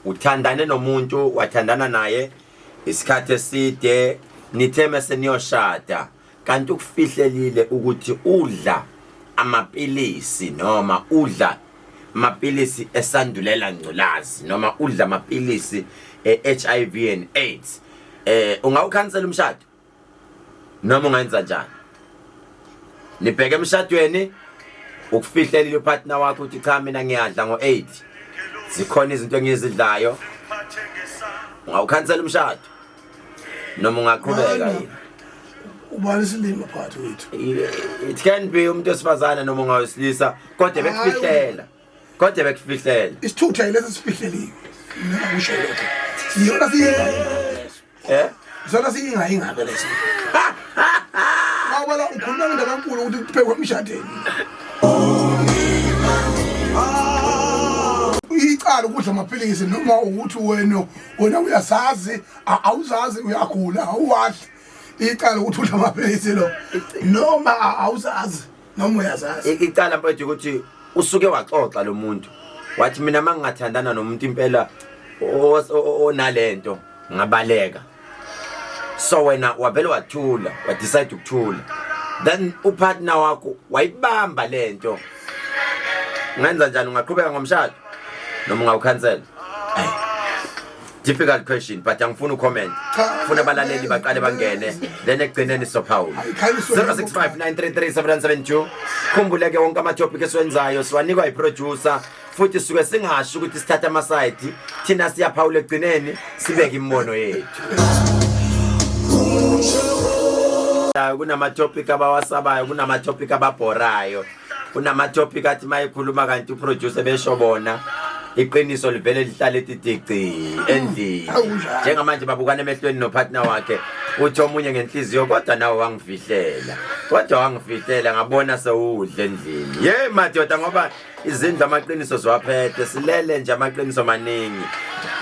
Uthandane nomuntu, wathandana naye isikhathi eside, nithe mese niyoshada, kanti ukufihlelile ukuthi udla amapilisi noma udla amapilisi esandulela ngculazi noma udla amapilisi e-HIV and AIDS. Ungawukhansela umshado noma ungenza njani? Nibheke emshadweni, ukufihlelile upartner wakho ukuthi cha, mina ngiyadla ngo-8, zikhona izinto engizidlayo. Ungawukhansela umshado noma ungaqhubeka yini? Ubani isilima phakathi kwethu? It can be umuntu wesifazane noma ungawesilisa, kodwa bekufihlela, kodwa bekufihlela. Isithutha yilesi sifihleliwe. Mina ngakusho lokho, iyona siyinga. Isona siyinga ingabe leso, ngoba la ukhuluma ngendaba enkulu ukuthi kuphekwe emshadweni. Icala ukudla amaphilisi noma ukuthi wena uyazazi, awuzazi uyagula, awuwadli. Icala ukuthi udla amaphilisi lo noma awuzazi noma uyazazi. Icala, mfethu, ukuthi usuke waxoxa lo muntu wathi, mina mangingathandana nomuntu impela onalento ngabaleka. So wena wavele wathula, wadecide ukuthula, then upartner wakho wayibamba lento. Ungenza njani? Ungaqhubeka ngomshado noma ungawukhansela? Difficult question, but angifuni ucomment, funa abalaleli baqale bangene, then ekugcineni sophawula. 065 933 772. Khumbuleke, wonke ama-topic esiwenzayo siwanikwa yi-producer, futhi suke singasho ukuthi sithathe ama-side. Thina siyaphawula, ekugcineni sibeke imibono yethu. Kunama-topic abawasabayo, kunama-topic ababhorayo, kunama-topic athi uma ekhuluma kanti uproducer besho bona, iqiniso livele lihlale titici endlini. Awunjalo. Njengamanje babukana emehlweni nopartner wakhe, uthi omunye ngenhliziyo, kodwa nawe wangifihlela, kodwa wangifihlela, ngabona sewudla endlini. Ye madoda, ngoba izindlu amaqiniso ziwaphethe, silele nje amaqiniso maningi.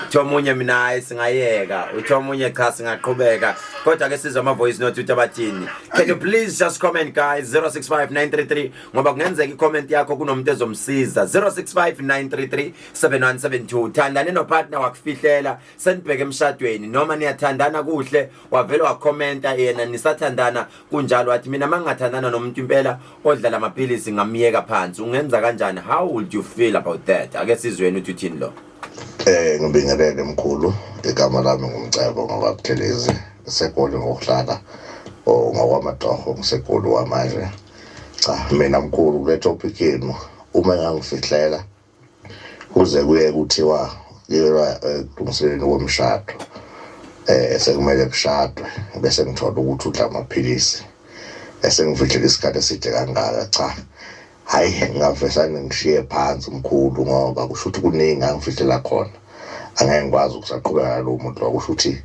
Uthi omunye, mina hayi, singayeka. Uthi omunye, cha, singaqhubeka. Kodwa ke sizwe ama-voice note ukuthi abathini. Can you please just comment, guys? 065 933, ngoba kungenzeka i-comment yakho kunomuntu ezomsiza. 065 933 7172. Thandane nopartner, wakufihlela, senibheke emshadweni, noma niyathandana kuhle, wavele wakhomenta yena nisathandana kunjalo, wathi, mina mangingathandana nomuntu impela odlala amaphilisi ngamyeka phansi. Ungenza kanjani? How would you feel about that? Ake sizweni ukuthi uthini lo. Ngibingelele mkhulu, igama lami ngumcebo ngokwaButhelezi, seGoli ngokuhlala o ngokwamatoho ngiseGoli wamanje. Cha, mina mkhulu, kule topic yenu, uma engangifihlela kuze kuye kuthiwa kuyelwa ekulungiseleni komshado, sekumele kushadwe, bese ngithola ukuthi udla amaphilisi esengifihlela isikhathi eside kangaka, cha, hayi, ngingavesane ngishiye phansi mkhulu, ngoba kusho ukuthi kuningi angifihlela khona. Angeke ngikwazi ukusaqhubeka nalowo muntu lo. Kusho ukuthi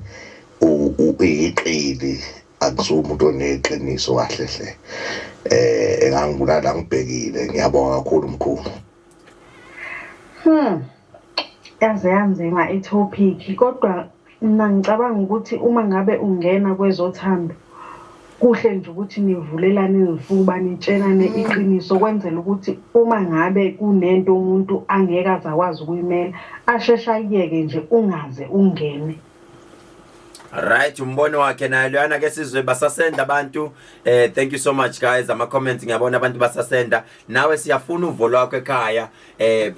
uyiqili, akusuye umuntu oneqiniso kahle hle, engangibulala ngibhekile. Ngiyabonga kakhulu mkhulu. Yaze yanzima itopic, kodwa mina ngicabanga ukuthi uma ngabe ungena kwezothando, kuhle nje ukuthi nivulelane izifuba, nitshelane iqiniso, kwenzela ukuthi uma ngabe kunento umuntu angeke aze akwazi ukuyimela, asheshe ayiyeke nje, ungaze ungene. Right, umbono wakhe naye loyana. Ke sizwe basasenda abantu. Thank you so much, guys, ama comments ngiyabona abantu basasenda. Nawe siyafuna uvo lwakho ekhaya.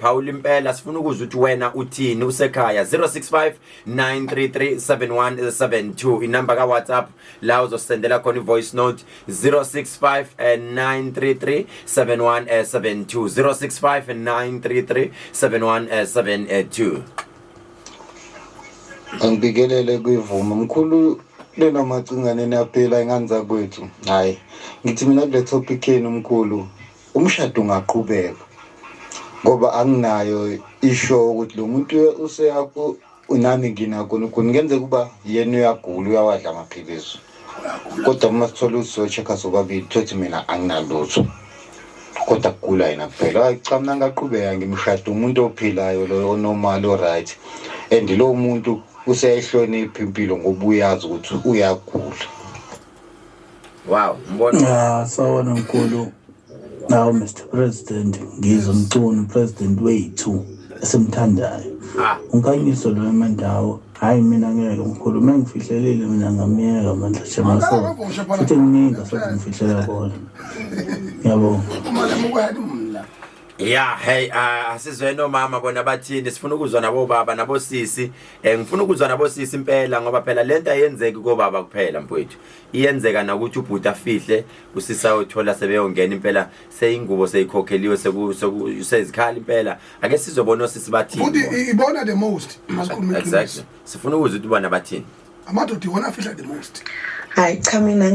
Phawula impela, sifuna ukuzwa ukuthi wena uthini usekhaya. 065 933 7172 inamba ka WhatsApp la uzosendela khona i-voice note. 065 933 7172, 065 933 7172. Angibikelele kwivuma mkhulu lelo macingane, niyaphila ingane zakwethu? Hayi, ngithi mina kule topic yenu mkhulu, umshado ungaqhubeka ngoba anginayo isho ukuthi lo muntu useyaku nami nginakho khona. Kungenzeka ukuba yena uyagula, uyawadla amaphilisi, kodwa uma sithola ukuthi siyo-check-a sobabili, thothi mina anginalutho kodwa kugula yena kuphela, hayi cha, mina ngingaqhubeka ngimshada. Umuntu ophilayo lo, onormal, o-right, and lowo muntu useyayihlonipha impilo ngoba uyazi ukuthi uyagula. Wow, umbono. Ah, sawona mkhulu. Nawu Mr President, ngizwe Mchunu, president wethu esimthandayo. Ah. Unkanyiso lo emandawo. Hayi mina ngeke mkhulu uma ngifihlelile mina ngamyeka mandla shemaso. Futhi kuningi asoze ngifihlela kona. Ngiyabonga. Uma lemukela mna. Yeah, hey, asizwe nomama bona bathini, sifuna ukuzwa nabo baba nabosisi. Ngifuna ukuzwa nabosisi impela ngoba phela lento ayenzeki kobaba kuphela mfowethu. Iyenzeka nakuthi ubhuti afihle usisa uthola sebeyongena impela seyingubo seyikhokheliwe seku sezikhala impela. Ake sizobona osisi bathini. Futhi ibona the most masikhuluma iqiniso. Exactly. Sifuna ukuzwa ukuthi bona bathini. Amadoda iwona afihla the most. Hayi cha mina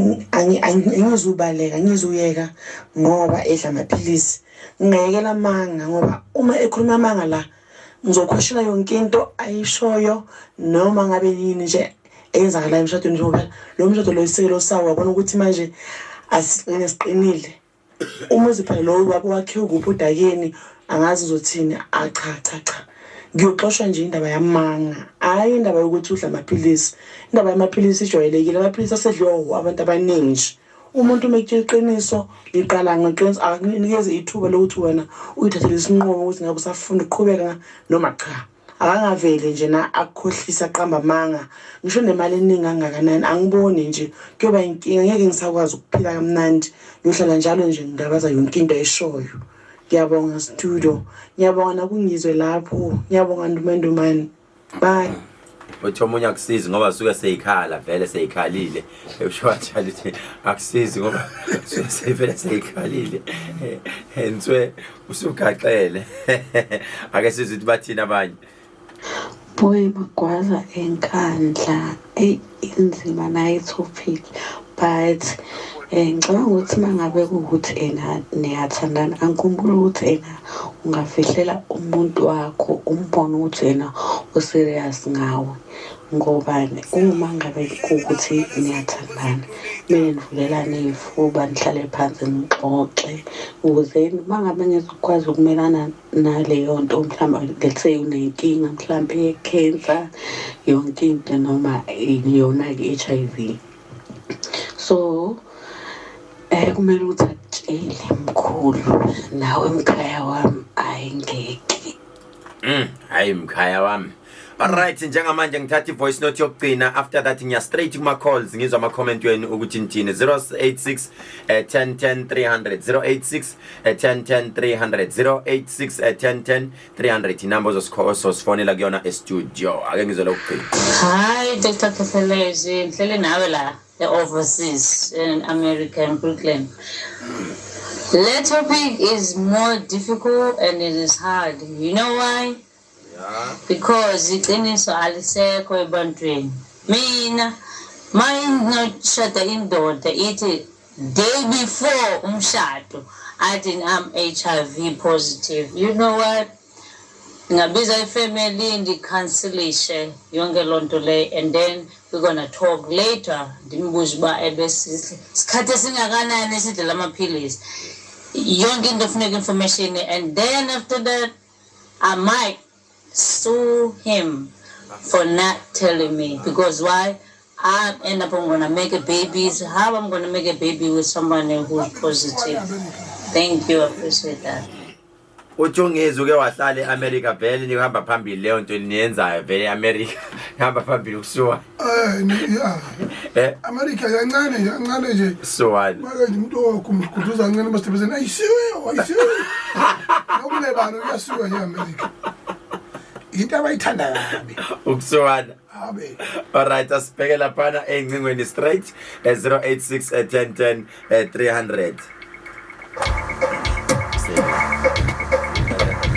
angizubaleka ngizuyeka ngoba edla amaphilisi. Ngingayekela amanga ngoba uma ekhuluma amanga la ngizokhweshela yonke into ayishoyo noma ngabe yini nje eyenzakalayo emshadweni njengoba lo mshado lo isisekelo sawo wabona ukuthi manje asiqine siqinile. Umuzi phela lo wakhiwe kuphi udakeni angazi uzothini. Ah cha cha cha. Ngiyoxoshwa nje indaba yamanga. Hayi indaba yokuthi udla amaphilisi. Indaba yamaphilisi ijwayelekile. Amaphilisi asedliwa abantu abaningi nje. Umuntu uma ekutshela iqiniso liqala ngeqiniso akunikeze ithuba lokuthi wena uyithathele isinqumo ukuthi ngabe usafuna ukuqhubeka noma cha. Akangaveli nje na akukhohlisa aqamba amanga ngisho nemali eningi kangakanani angiboni nje kuyoba inkinga ngeke ngisakwazi ukuphila kamnandi ngiyohlala njalo nje ngingabaza yonke into ayishoyo. Ngiyabonga studio, ngiyabonga nakungizwe lapho, ngiyabonga Ndumandumane. Bye. Uthi omunye akusizi ngoba suke seyikhala vele seyikhalile. Usho kanjalo ukuthi akusizi ngoba suke seyivele seyikhalile. Enswe usugaxele. Ake sizwe ukuthi bathini abanye. Boy Magwaza eNkandla, eyi inzima nayo i-topic but ngicabanga ukuthi uma ngabe kuwukuthi ena niyathandana angikhumbuli ukuthi ena ungafihlela umuntu wakho umbone ukuthi ena u-serious ngawe ngobani uma ngabe kuwukuthi niyathandana kumele nivulelane iy'fuba nihlale phansi nixoxe ukuze uma ngabe ngizokwazi ukumelana naleyo nto mhlawumbe let's say unenkinga mhlawumbe ye-cancer yonke into noma yona-ke i-H_I_V so kumele ukuthi akutshele mkhulu nawe mkhaya wami ayingeke. Hayi mkhaya wami. Alright, njengamanje ngithatha i-voice note yokugcina. After that ngiya straight kuma calls ngizwa ama comment wenu ukuthi nithini. 086 10 10 300 086 10 10 300 086 10 10 300 inamba ozosifonela kuyona e-studio. Ake ngizwe lokugcina. Hi, Dr. Khehlelezi. Ngihleli nawe la e-overseas in America in Brooklyn. The topic is more difficult and it is hard. You know why? Yeah. Because iqiniso alisekho ebantwini. Mina mayinoshada indoda ithi day before umshado athi I'm HIV positive. You know what? Ndingabiza ifamily ndikhansilishe yonke loo nto leyo and then we're gonna talk later. Ndimbuze uba ebesikhathi esingakanani esidla la maphilisi. Yonke into funeka information and then after that I might sue him for not telling me because why? I end up I'm gonna make a baby. How I'm gonna make a baby with somebody who's positive? Thank you, I appreciate that. Uthi ungizwe uke wahlala e-America vele nihamba phambili leyo nto niyenzayo vele e-America ihamba phambili kusuwa. Yeah. America yancane nje kancane nje. Suwani. Make nje umuntu okumguduza kancane masitebezeni ayisiwe ayisiwe. Nokulebana kuyasuka nje e-America. Into abayithanda kabi. Ukusuwana. Abe. Alright, asibheke laphana ey'ncingweni straight 086 10 10 300.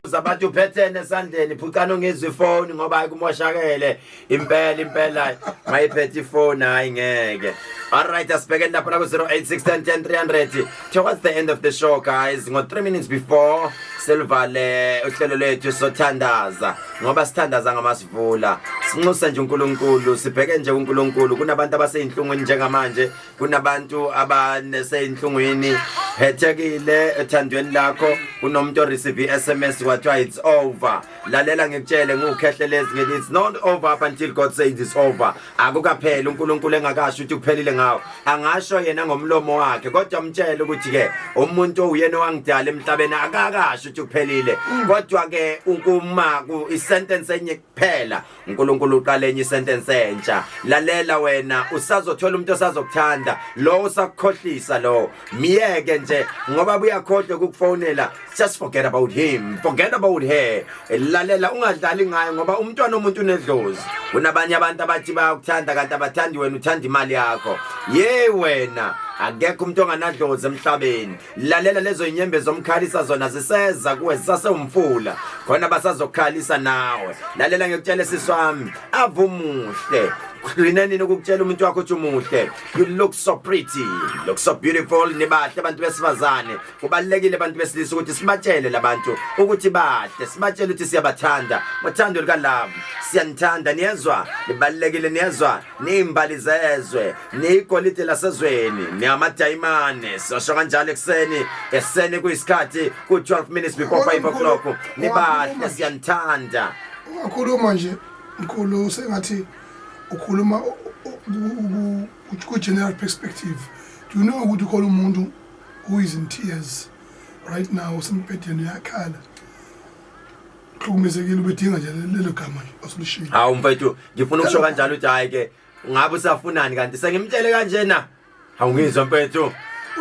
Zabantu uphethene esandleni phucana ungizwe ifoni ngoba ayikumoshakele impela impela mayiphethe ifoni hayi ngeke. Alright, asibhekeni lapha ku 086 10 10 300 towards the end of the show guys ngo 3 minutes before selivale uhlelo lethu sothandaza ngoba sithandaza ngamasivula sinxusa nje uNkulunkulu sibheke nje uNkulunkulu kunabantu abaseyinhlungwini njengamanje kunabantu abaneseyinhlungwini Hethekile ethandweni lakho kunomuntu oreceive i-SMS kwathiwa it's over. Lalela ngikutshele ngukhehlelezi ngithi it's not over up until God says it's over. Akukapheli uNkulunkulu engakasho ukuthi kuphelile ngawo. Angasho yena ngomlomo wakhe kodwa mtshele ukuthi ke umuntu owuyena owangidala emhlabeni akakasho ukuthi kuphelile. Kodwa ke ukuma ku isentence enye kuphela uNkulunkulu uqala enye isentence entsha lalela wena usazothola umuntu osazokuthanda lo usakukhohlisa lo miyeke nje ngoba buyakhohlwa ukukufonela just forget about him forget about her lalela ungadlali ngaye ngoba umntwana omuntu unedlozi kunabanye abantu abathi bayakuthanda kanti abathandi wena uthanda imali yakho ye wena akekho umuntu onganadlozi emhlabeni lalela lezo inyembezi omkhalisa zona ziseza kuwe zisasewumfula khona basazokukhalisa nawe lalela ngikutshela sisi wami avumuhle gcina nini ukukutshela umuntu wakho ukuthi umuhle you look so pretty look so beautiful nibahle abantu besifazane kubalekile abantu besilisa ukuthi sibatshele labantu ukuthi bahle sibatshele ukuthi siyabathanda ngothando lika love siyanithanda niyezwa nibalekile niyezwa niyimbali zezwe niyigolide lasezweni niyamadayimane sosho kanjalo ekuseni ekuseni kuyisikhathi ku-12 minutes before 5 o'clock nibahle siyanithanda ungakhuluma nje mkhulu sengathi ukhuluma ku-general perspective do you know ukuthi ukhona umuntu who is in tears right now usembhedeni uyakhala hlukumezekile ubedinga nje lelo gama nje asulishilo hawu mfethu ngifuna ukusho kanjalo ukuthi hayi ke ngabe usafunani kanti sengimtshele kanjena hawu ngizwa mfethu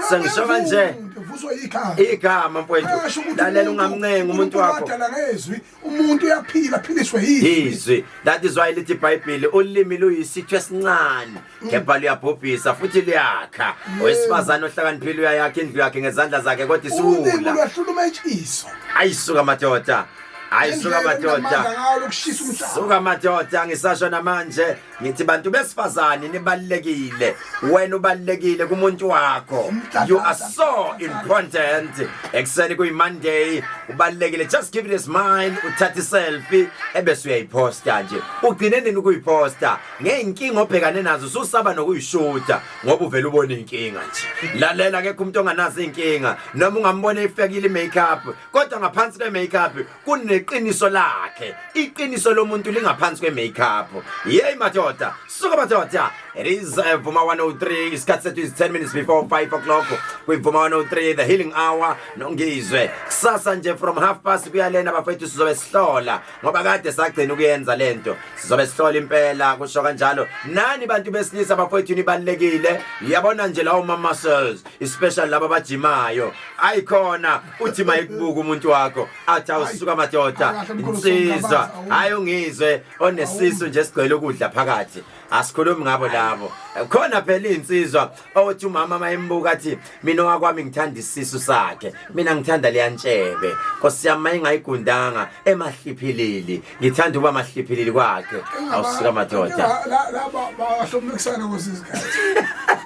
sengisho kanje vuswa igama igama mfethu lalela ungamncengi umuntu wakho wadala ngezwi umuntu uyaphila aphiliswe yizwi izwi that is why lithi iBhayibheli ulimi luyisitho esincane kepha luyabhubhisa futhi luyakha owesifazane ohlakaniphile uyayakha indlu yakhe ngezandla zakhe kodwa ulimi isiwula lwahlula umetshiso ayisuka madoda ayisuka madoda ngalo kushisa umhlaba suka madoda ngisasho namanje ngithi bantu besifazane nibalekile wena ubalekile kumuntu wakho you are so important ekuseni kuyi Monday ubalekile just give it a smile uthathe selfie ebese uyayiposta nje ugcine nini ukuyiposta ngeyinkinga obhekane nazo ususaba nokuyishuta ngoba uvela ubona inkinga nje lalela akekho umuntu onganazo inkinga noma ungambona efekile i-makeup kodwa ngaphansi kwe-makeup kuneqiniso lakhe iqiniso lomuntu lingaphansi kwe-makeup yeyi madoda suka madoda it is Vuma 103 isikhathi sethu is 10 minutes before 5 o'clock kwi-Vuma 103 the healing hour nongizwe kusasa nje from half past kuya lena bafethu sizobe sihlola ngoba kade sagcina ukuyenza lento sizobe sihlola impela kusho kanjalo nani bantu besilisa bafowethu nibalekile yabona nje lawo ma muscles especially laba abajimayo ayikhona uthi mayikubuka umuntu wakho athi awusuka madoda insizwa hayi ungizwe onesisu nje sigcwele ukudla phakathi asikhulumi ngabo labo khona phela insizwa othi umama mayimbuka athi mina wakwami ngithanda isisu sakhe mina ngithanda leyantshebe nkosi yami mayingayigundanga emahliphilili ngithanda ukuba mahliphilili kwakhe awusuka madoda laba bahlomekisana kwesinye isikhathi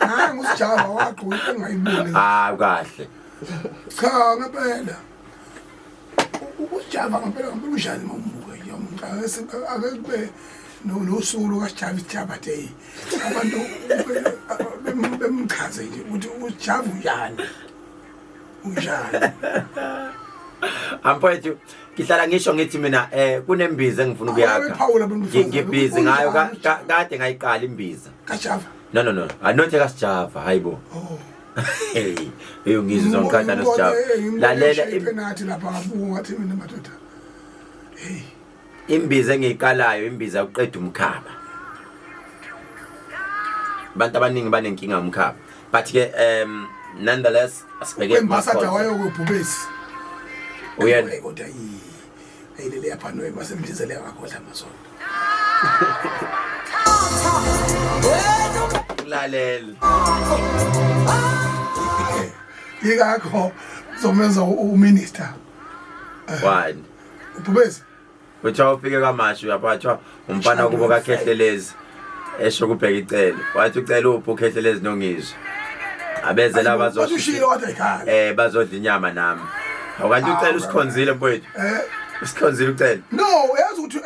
nangu usijava wagqoka into engayiboni hayi kahle cha ngempela usijava ngempela ngempela unjani mambuka nje ake kube nosuku lukasijava isijava day abantu bemchaze nje ukuthi usijava unjani unjani amfowethu ngihlala ngisho ngithi mina eh kunembiza engifuna ukuyakha ngibhizi ngayo kade ngayiqala imbiza kajava no no no anothi kasijava hayibo oh hey eyo ngizwe zonqatha nosijava lalela ipenalty lapha ngabuka ngathi mina madoda hey imbiza engiyiqalayo imbiza yokuqeda umkhaba abantu abaningi banenkinga umkhaba but ke nonetheless asibheke ambassador wayo kwebhubesi uyena kodwa ayilele yapha no basemdizele ngakhodla amasonto lalela yikakho zomenza uminister wani ubhubesi kuthiwa ufike kwamashu uyaphathwa umfana kubo kakhehlelezi esho kubheka icele wathi ucela uphi ukhehlelezi nongizwe abeze la bazoshilo kodwa ekhaya eh bazodla inyama nami awukanti ucela usikhonzile mfowethu eh usikhonzile ucela no uyazi ukuthi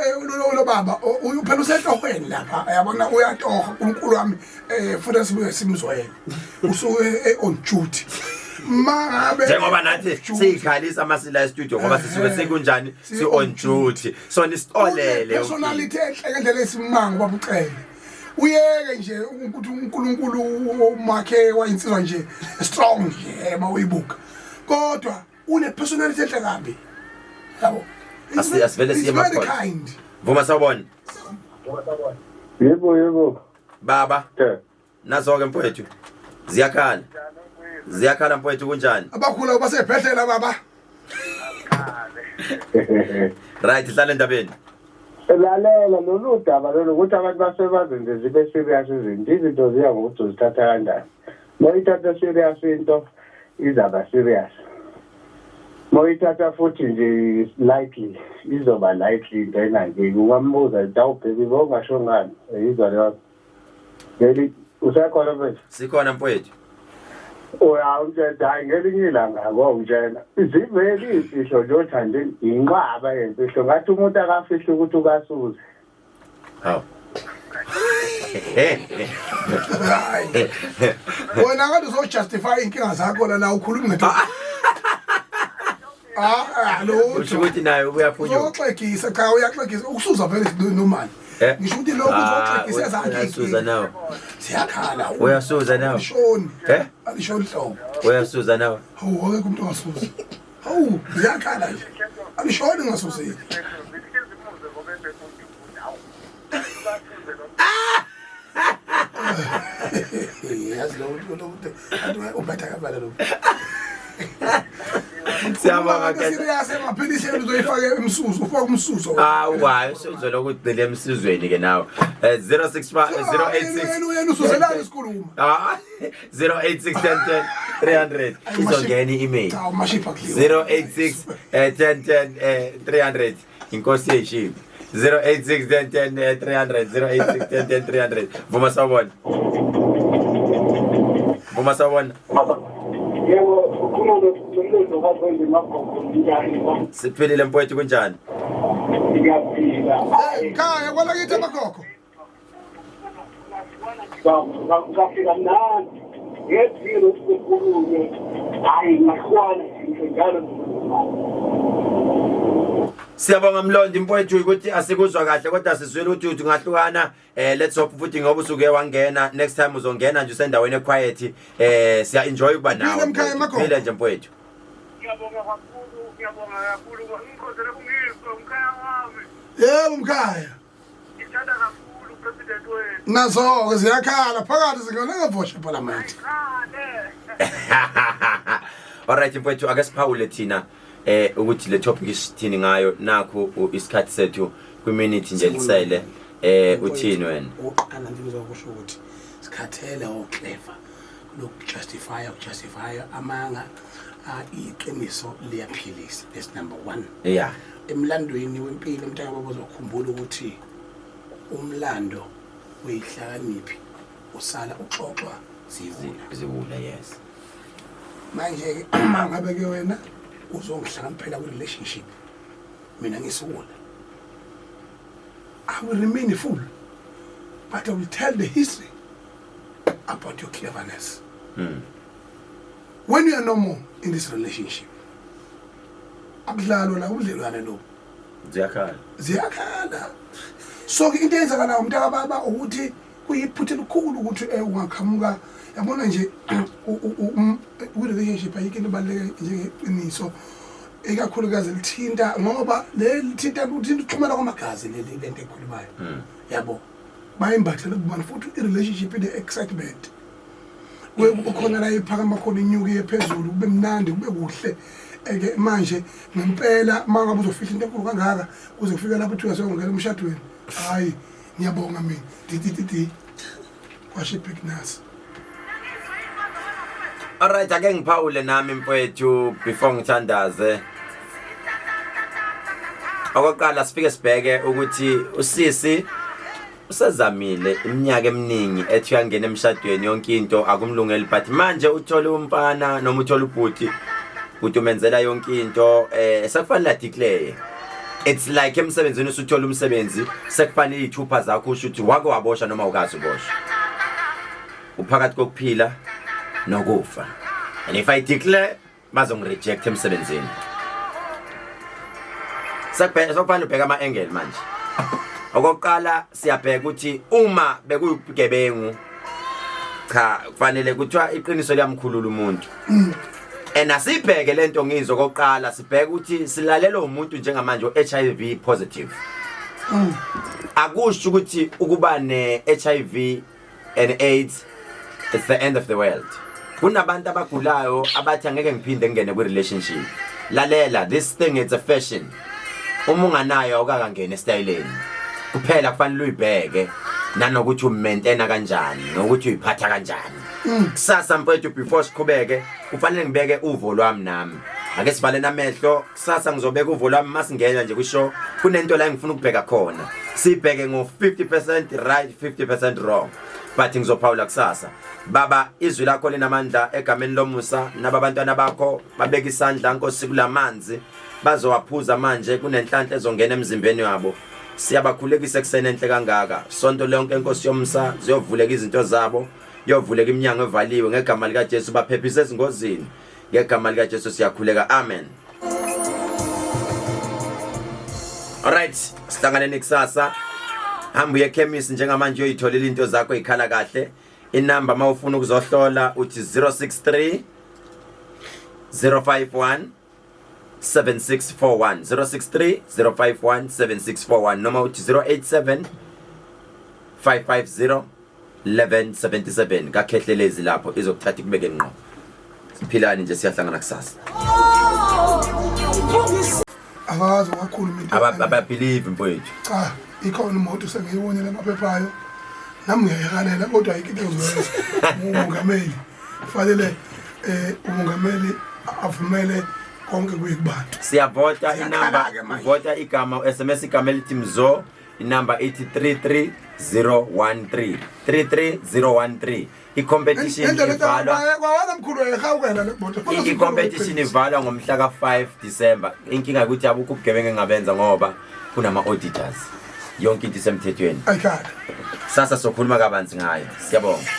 lo baba uphela usetohweni lapha yabona uyatoha uNkulunkulu wami eh futhi sibuye simzwele usuke on duty Mangabe Njengoba nathi siyikhalisa amasila e-studio ngoba sisuke sekunjani, si on duty, so nisixolele. Personality enhle ngendlela esimanga, baba uCele. Uyeke nje ukuthi uNkulunkulu umakhe wayinsizwa nje strong nje mawuyibuka, kodwa une personality enhle kabi, yabo. Asivele siye It's very ema-calls. kind. Vuma, sawubona. Yebo. Baba. Eh. Nazo-ke mfowethu, ziyakhala, ziyakhala mfowethu, kunjani? Abakhula basebhedlela, baba. Right, hlala endabeni. Lalela, lolu daba lolu ukuthi abantu basuke bazenze zibe serious izinto. Izinto ziya ngokuthi uzithatha kanjani. Uma uyithatha serious into izaba serious. Uma uyithatha futhi nje lightly, izoba lightly into enankinga. Ungambuza nje, "Awu baby, bowungasho ngani?" Yizwa leyo. Ngeli usekhona, mfethu? Sikhona, mfowethu. Uyawumtshela, hayi, ngelinye ilanga akongitshela. Zivele iy'mfihlo nje othandeni, inqwaba yemfihlo. Ngathi umuntu akafihla ukuthi ukasuze. Hawu. Hayi, wena kanti uzojustify inkinga zakho la ukhuluma ngento. Ah ah, Usho lutho. ukuthi naye uyaphunyuka. Uzoxegisa, cha, uyaxegisa ukusuza vele normal. Eh? Ngisho ukuthi lokhu Ah, uzoxegisa ezakhe. Uyasuza nawe. Siyakhala. Uyasuza nawe. Alishoni. Eh? Alishoni hlobo. Uyasuza nawe. Hawu, akekho umuntu ongasuzi. Hawu, ziyakhala nje. Alishoni ngasuzile. Yazi lo muntu athi ubetha kabala lo. Siyabonga ke. Serious emaphilisi uzoyifaka emsuzo, ufaka umsuzo. Hawu, hayi, usuzoloku ugcile emsizweni ke nawe. 065 086 Yena usuzelana isikhuluma. Ah, 086 10 10 300, izongena i-email. Cha, umashipha kudliwa. 086 10 10 300, inkosi yeshiphi. 086 10 10 300, 086 10 10 300. Vuma, sawubona. Vuma, sawubona. Yebo, ukhuluma nomlungu kwaZondi Magogo, njani? Siphilile mfowethu, kunjani? Ngiyaphila. Mkhaya kwalakithi amagogo. Ngafika mnandi ngezilo sikhulunywe, hayi, ngahlwana nje njalo. Siyabonga Mlondi mfowethu, ukuthi asikuzwa kahle kodwa sizwile ukuthi ungahlukana. Let's hope futhi ngoba usuke wangena, next time uzongena nje usendaweni equiet. Siya enjoy ukuba nawe. Phile mkhaya, Magogo. Phile nje mfowethu. Ngiyabonga kakhulu, ngiyabonga kakhulu. Ngikhozele kungizwe umkhaya wami. Yebo mkhaya. Ngithanda kakhulu president wethu. Nazo ke ziyakhala phakathi zingena ngavosha eParliament. Khale. Alright mfowethu, ake siphawule thina ukuthi le topic isithini ngayo. Nakho isikhathi sethu kwiminute nje lisele. Uthini wena? Oqala nje ngizokusho ukuthi sikhathele oclever lokujustify, ukujustify amanga. Iqiniso liyaphilisa, that's number 1. Emlandweni wempilo, umntaka baba, uzokhumbula ukuthi umlando weyihlakaniphi usala uxoxwa ziwula. Ziwula, yes. Manje ke uma ngabe ke wena uzongihlakaniphela kwi-relationship, mina ngisiwula, I will remain a fool, but I will tell the history about your cleverness. When you are no more in this relationship. Akudlalwa la, ubudlelwane lobu. Ziyakhala. Ziyakhala. So ke into eyenzakalayo, umntaka baba, ukuthi kuyiphutha elikhulu ukuthi ungaqhamuka, yabona nje, kwi-relationship ayikho into ebaluleke njengeqiniso, ikakhulukazi lithinta, ngoba leli lithinta lithinta ukuxhumana kwamagazi, leli lento ekhulumayo, yabo, bayimbathele kubani. Futhi i-relationship ine-excitement, kuye khona la iphakama khona, inyuke iye phezulu, kube mnandi, kube kuhle. Eke manje ngempela uma ngabe uzofihla into enkulu kangaka kuze kufike lapho kuthiwa seyongena emshadweni, hayi, ngiyabonga mina, di kwasho ibignas. Alright, ake ngiphawule nami mfowethu before ngithandaze. Okokuqala sifike sibheke ukuthi usisi usezamile iminyaka eminingi ethi uyangena emshadweni, yonke into akumlungeli, but manje uthole umfana noma uthole ubhuti, ubhuti umenzela yonke into, sekufanele adeclare. It's like emsebenzini, usuthola umsebenzi, sekufanele iy'thupha zakho usho ukuthi wake wabosha noma ukazi uboshwa, uphakathi kokuphila nokufa. And if I declare, bazongireject emsebenzini. Sekubheka sokufanele ubheka ama angle manje. Okokuqala siyabheka ukuthi uma bekuyibugebengu, cha, kufanele kuthiwa iqiniso liyamkhulula umuntu. And asibheke lento ngizwe kokuqala, sibheke ukuthi silalela umuntu njengamanje o-HIV positive. Akusho ukuthi ukuba ne-HIV and AIDS it's the end of the world. Kunabantu abagulayo abathi angeke ngiphinde ngingene kwi-relationship. Lalela, this thing, it's a fashion. Uma unganayo awukakangeni esitayeleni. Kuphela kufanele uyibheke nanokuthi umaintaina kanjani, nokuthi uyiphatha kanjani. Kusasa mfethu, before siqhubeke, kufanele ngibeke uvo lwami nami. Ake sivale namehlo. Kusasa ngizobeka uvo lwami masingena nje kwishow. Kunento la engifuna ukubheka khona, sibheke ngo-50% right, 50% wrong, but ngizophawula kusasa. Baba, izwi lakho linamandla. Egameni lomusa naba abantwana bakho babeka isandla, Nkosi, kulamanzi bazowaphuza manje. Kunenhlanhla ezongena emzimbeni wabo. Siyabakhulekisa ekuseni enhle kangaka. Sonto lonke, Nkosi yomsa, ziyovuleka izinto zabo, yovuleka iminyango evaliwe ngegama likaJesu. Baphephise ezingozini ngegama likaJesu, siyakhuleka, amen. Alright, sihlanganeni kusasa. Hamba uye ekhemisi njengamanje uyoyitholela into zakho ikhala kahle. Inamba mawufuna ukuzohlola uthi 063 051 7641, 063 051 7641, noma uthi 087 550 1177. Kakhehlelezi lapho izokuthatha ikubeke ngqo. Siphilani nje, siyahlangana kusasa. Akazi wakhuluma into. Ababelieve mfowethu. Cha, ikhona imoto sengiyibonile emaphephayo, nami ngiyayihalela, kodwa ayikho into engizoyenza. Umongameli kufanele umongameli avumele konke kuye kubantu. Siyavota inamba. Siyakhala-ke manje. Uvota igama, SMS igama elithi Mzo, inamba ithi 33013, 33013. I-competition ivalwa Kwawana mkhulu ehawukela le moto. I-competition ivalwa ngomhla ka-5 December. Inkinga ukuthi abukho ubugebengu engabenza ngoba kunama-auditors, yonke into isemthethweni. Ayikhala. Sasa sokhuluma kabanzi ngayo. Siyabonga.